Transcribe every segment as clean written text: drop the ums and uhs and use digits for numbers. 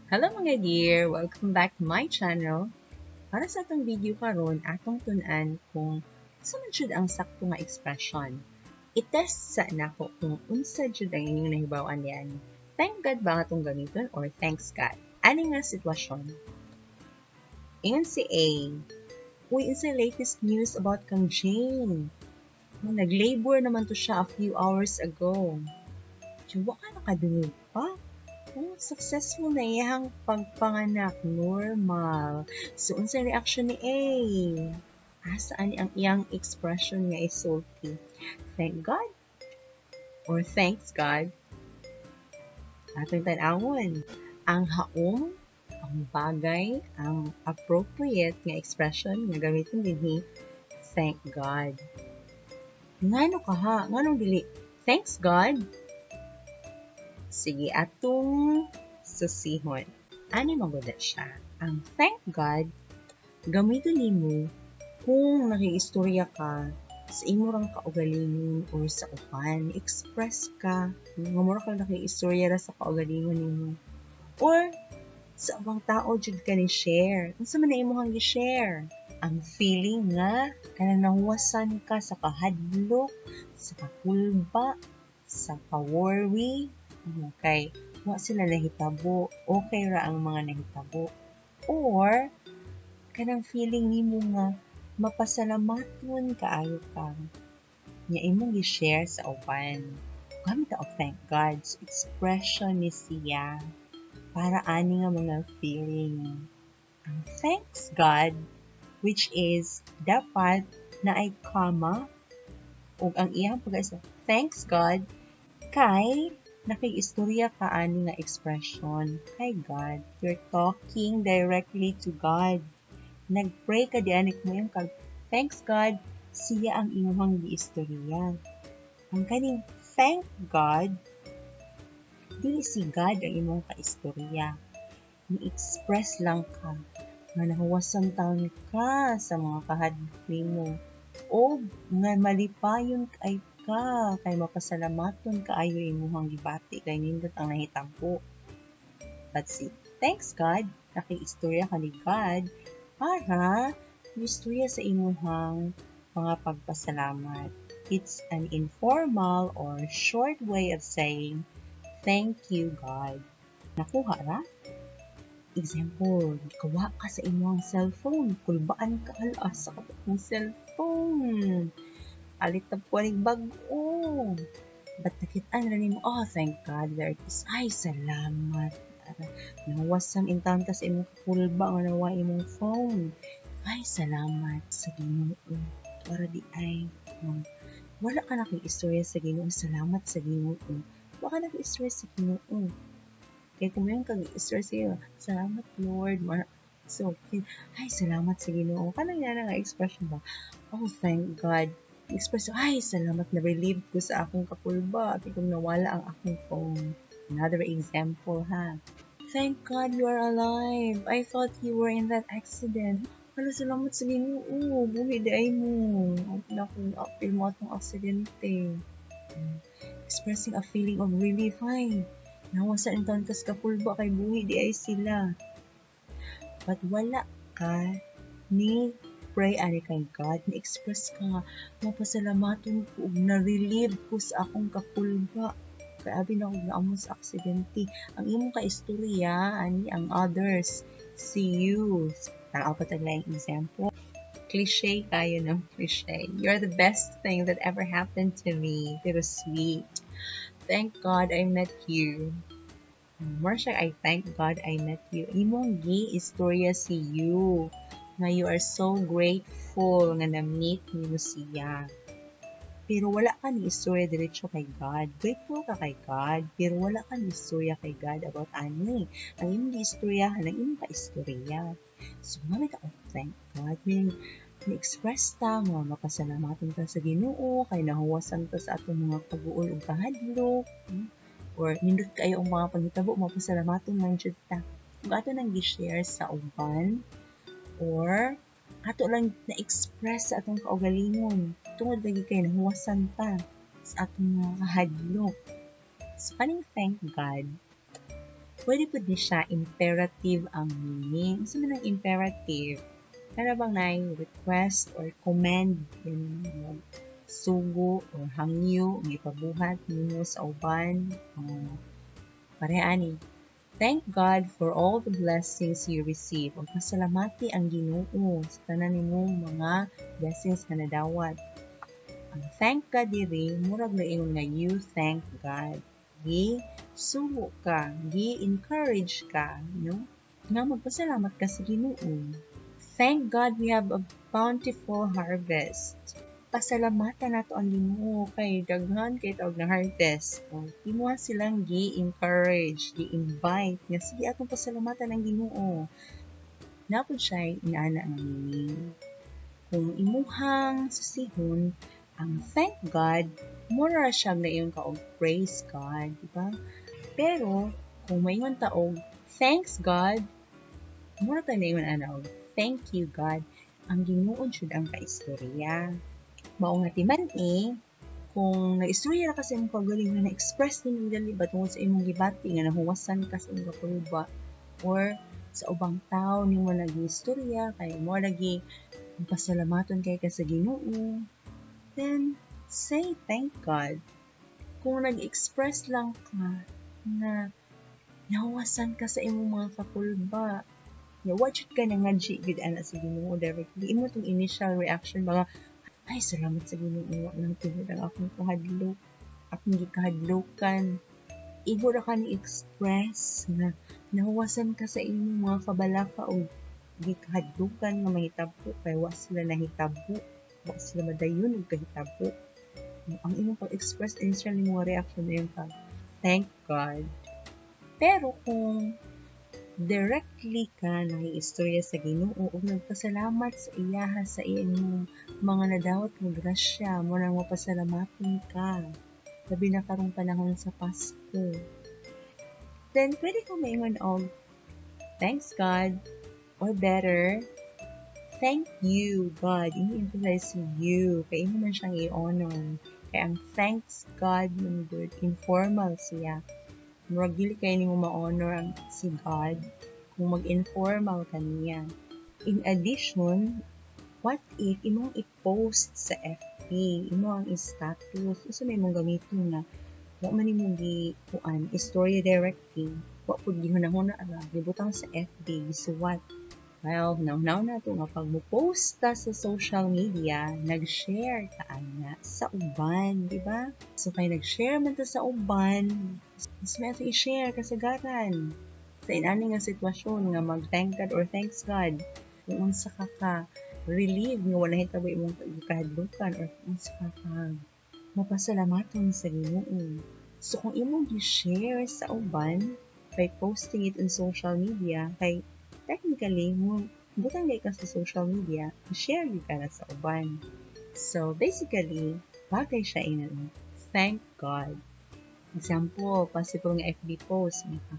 Hello, mga dear! Welcome back to my channel. Para sa atong video karon, atong tun-an kung unsa man jud ang sakto nga expression. I-test sa nako kung unsa jud ang inyong nahibaw-an diyan. Thank God ba atong gamiton or thanks God? Ani nga sitwasyon? Ingon si A, "Uy, unsa latest news about kang Jane? Oh, nag-labor naman to siya a few hours ago." Wa ka nakadungog pa? Oh, successful na iyang pagpanganak, normal. So, unsa reaction ni A? Asa ani ang iyang expression nga isulti? Thank God? Or thanks God? Atong tan-awon. Ang haom, ang bagay, ang appropriate nga expression nga gamiton dinhi, thank God. Ngano kaha? Nganong dili thanks God? Sige, atong susihon. Ani magud siya. Ang thank God, gamiton nimo kung nakiistorya ka sa imo rang kaugalingon or sa uban, express ka, nga mura ka nakiistorya ra sa kaugalingon nimo. Or sa ubang tao jud ka ni share. Unsa man na imong gi-share? Ang feeling nga kanang nahuwasan ka sa kahadlok, sa kakulba, sa ka-worry, okay, wa sila nahitabo, okay ra ang mga nahitabo. Or kanang feeling nimo nga mapasalamaton kaayo ka nya imong gi-share sa uban. Gamit og thank God. So, expression ni siya para ani nga mga feeling. Ang thanks God, which is dapat na ay comma ug ang iyang pag thanks God kay nakiistorya ka ani nga expression kay God. You're talking directly to God. Nag-pray ka di anik mo yung kag thanks God, siya ang imong giistorya. Ang kaning thank God, dili si God ang imong kaistorya. Ni-express lang ka nga nahuwasan taon ka sa mga kahadlok nimo o nga malipayon kay ka kay mapasalamaton kaayo imong gibati kay nindot ang nahitabo. But see, thanks God, nakiistorya ka ni God para istorya sa imuhang mga pagpasalamat. It's an informal or short way of saying, "Thank you, God." Nakuha ra? Example, kawa ka sa imong cellphone, kulbaan ka, hala sa akong cellphone. Alit na po ang bag-o. But nakitaan ra nimo, "Oh, thank God, there it is. Ay, salamat." Nahuwasan intawon ka sa imong kakulba nga nawa imong phone. Ay, salamat sa Ginoo. Para di ay, wala ka nakiistorya sa Ginoo, salamat sa Ginoo. Wala ka nakiistorya sa Ginoo. Kaya kung mayroon kang istorya sa iyo, salamat, Lord. So, ay, salamat sa Ginoo. Kanang yan nga expression ba? Oh, thank God. Express, ay, salamat, na relieved ko sa akong kakulba. At kung nawala ang akong phone. Another example, ha? Thank God you are alive. I thought you were in that accident. Hala, salamat sa Ginoo. Buhi di ay mo. Naku, apil mo atong aksidente. Expressing a feeling of relief. Ay, nawasan taon kas kakulba kay buhi di ay sila. But wala ka ni pray ani kay God, ni express ka nga mapasalamaton ko ug na-relieve ko sa akong kakulba. Kay abi na kog naamo sa aksidente. Ang imong kaistorya ani ang others see you. Tanaw pa tag laing example. Cliche kayo ng cliche. You're the best thing that ever happened to me. Pero sweet. Thank God I met you. More siya, I thank God I met you. Imong gi-istorya si you. Nga you are so grateful nga na-meet nimo siya. Pero wala ka ni istorya diretso kay God. Grateful ka kay God, pero wala ka ni istorya kay God about ani. Ang imong giistoryahan, ang imong kaistorya. So, mami ka, oh, thank God. Meaning, ni-express ta nga mapasalamatan ta sa Ginoo kay nahuwasan ta sa atong mga kaguol ug kahadlok. Or nindot kayo ang mga panghitabo, mapasalamaton man jud ta. Ug ato nang gi-share sa uban or ato lang na-express sa atong kaugalingon tungod lagi kay nahuwasan ta sa atong mga kahadlok. So, kaning thank God, Pwede pud ni siya imperative ang meaning. Unsa man ang imperative? Kana bang naay request or command, yan, sugo or hangyo nga ipabuhat nimo sa uban. Pareha ani. Thank God for all the blessings you receive. O pasalamati ang Ginoo sa tanan nimong mga blessings nga nadawat. Ang thank God diri, murag na ingon nga you thank God. Gi sugo ka, gi encourage ka, no? Nga magpasalamat ka sa Ginoo. Thank God we have a bountiful harvest. Pasalamatan nato ang Ginoo kay daghan kay tawag na harvest. O, imo silang gi-encourage, gi-invite nga sige, atong pasalamatan ang Ginoo. Naa pod siya inana nga meaning. Kung imuhang susihon ang thank God, mura siya na ingon ka og praise God, di ba? Pero kung maingon ta og thanks God, mura ta naingon ana og thank you, God. Ang Ginoo jud ang kaistorya. Mao nga timan-i, kung naistorya ka sa imong kaugalingon nga na-express nimo dali ba tungod sa imong gibati nga nahuwasan ka sa imong kakulba or sa ubang tao nimo nag-istorya kay mo lagi pasalamaton kay ka sa Ginoo, then say thank God. Kung nag-express lang ka na nahuwasan ka sa imong mga kakulba, nga wa jud ka nangadji gid ana sa Ginoo directly, imo tong initial reaction mga, "Ay, salamat sa Ginoo, nang tinuod ang akong kahadlok, akong gikahadlokan." Igo ra ka ni express nga nahuwasan ka sa imong mga kabalaka o gikahadlokan nga mahitabo kay wa sila nahitabo, wa sila madayon og kahitabo. Ang imong pag-express, initial nimong reaction na yung ka thank God. Pero kung directly ka nahiistorya sa Ginoo ug nagpasalamat sa iyaha sa iyang mga nadawat nga grasya mo, nang mapasalamaton ka labi na karong panahon sa Pasko, then pwede ka maingon og thanks God, or better, thank you, God. I-emphasize you kay imo man siyang i-honor, kay ang thanks God man good, informal siya. Murag dili kay nimo ma-honor ang si God kung mag-informal ka niya. In addition, what if imong i-post sa FB, imo ang status, unsa may imong gamiton nga wa man nimo gi kuan istorya directly, wa pud gihunahuna ra, gibutang sa FB, gisuwat? Well, now na to nga pag mo post ta sa social media, nag-share ka ana sa uban, di ba? So kay nag-share man ta sa uban, mas may ato i-share kasagaran sa inani nga sitwasyon nga mag-thank God or thanks God, kung unsa ka ka relieve nga wala hitabo imong kahadlukan or kung unsa ka ka mapasalamaton sa Ginoo. So kung imong gi-share sa uban by posting it in social media, kay technically mo butang ka sa social media, share gyud ka na sa uban. So basically, bagay siya in thank God. Example, possible nga FB post, nga,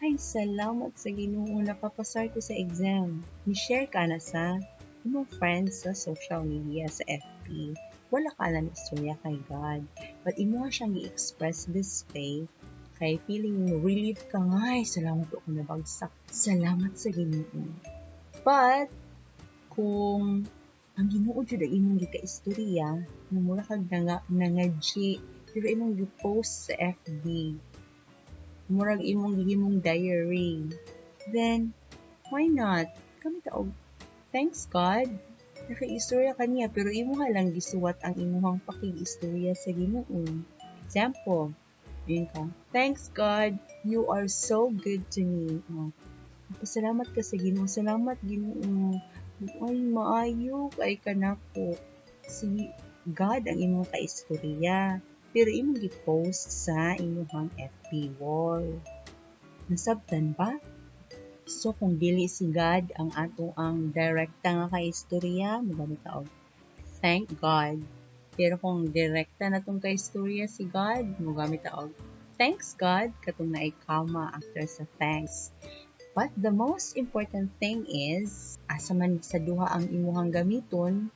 "Ay, salamat sa Ginoo, nakapasar ko sa exam." Ni-share ka na sa imong friends sa social media, sa FB. Wala ka na istorya kay God. But imo siyang i-express this way kay feeling mo relief ka nga, "Ay, salamat, ako nabagsak. Salamat sa Ginoo." But kung ang Ginoo jud ang imong gikaistorya, nga mura kag nangadji, pero imong gi-post sa FB, murag imong gihimong diary, then why not? Gamit og thanks God. Nakaistorya ka niya, pero imo lang gisuwat ang imuhang pakig-istorya sa Ginoo. Example, yun ka, "Thanks God, you are so good to me." Oh, pasalamat ka sa Ginoo. Salamat, Ginoo. Ay, maayo kay kanako. Si God ang imong kaistorya, pero imong gi-post sa imong FB wall. Nasabtan ba? So kung dili si God ang ato ang direkta nga kaistorya, mogamit ta og thank God. Pero kung direkta na tong kaistorya si God, mogamit ta og thanks God, katong naay comma after sa thanks. But the most important thing is, asa man sa duha ang imuhang gamiton,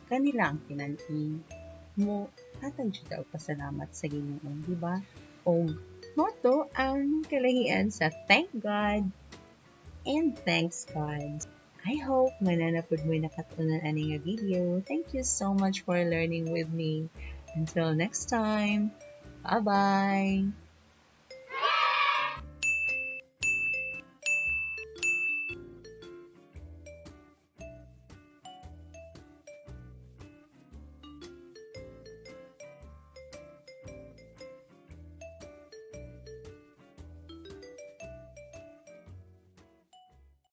kanila ang tinan-i mo hatag jud og pasalamat sa Ginoo, di ba? Og Mao to ang kalahian sa "thank God" and "thanks God." I hope nga naa na pud mo'y nakat-unan ani nga video. Thank you so much for learning with me. Until next time, bye-bye!